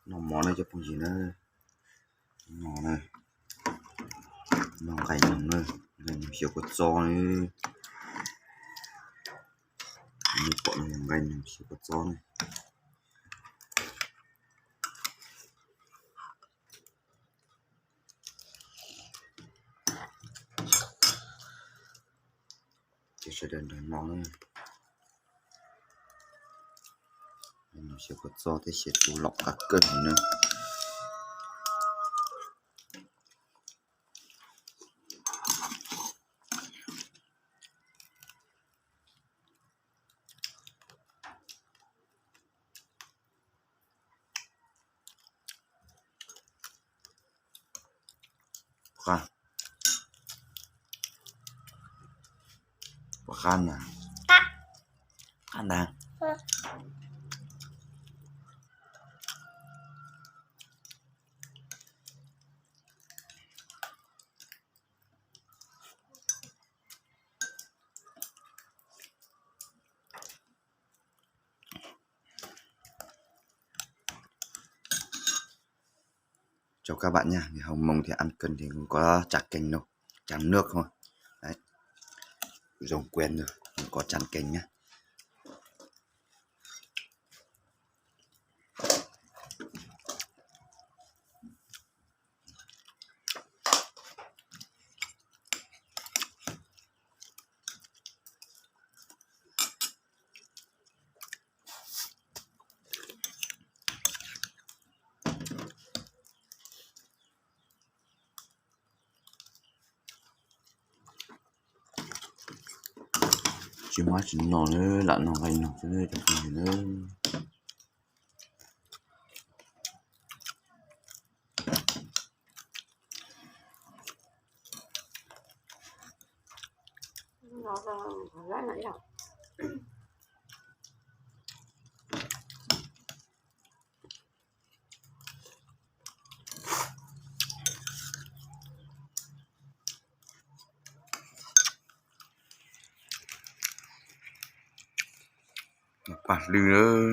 Noj mov na cov phooj ywg na. Noj na, noj nqaij noog na, nqaij noog xyaw kua txob na. Nej pom no nqaij noog xyaw kua txob na. Ces sawv daws nrog noj na. Nqaij noog xyaw kua txob thiab xyaw tub los qab kawg na. Puas qab na? Qab ntag. Chào các bạn nha, thì Hồng Mông thì ăn cân thì cũng có chả canh đâu, chả nước thôi. Đấy. Dùng quen rồi, không có chả canh nhá. Tsis muaj tsis no na, lam noj nqaij noog xwb cov phooj ywg na. Paj hlwb lawm.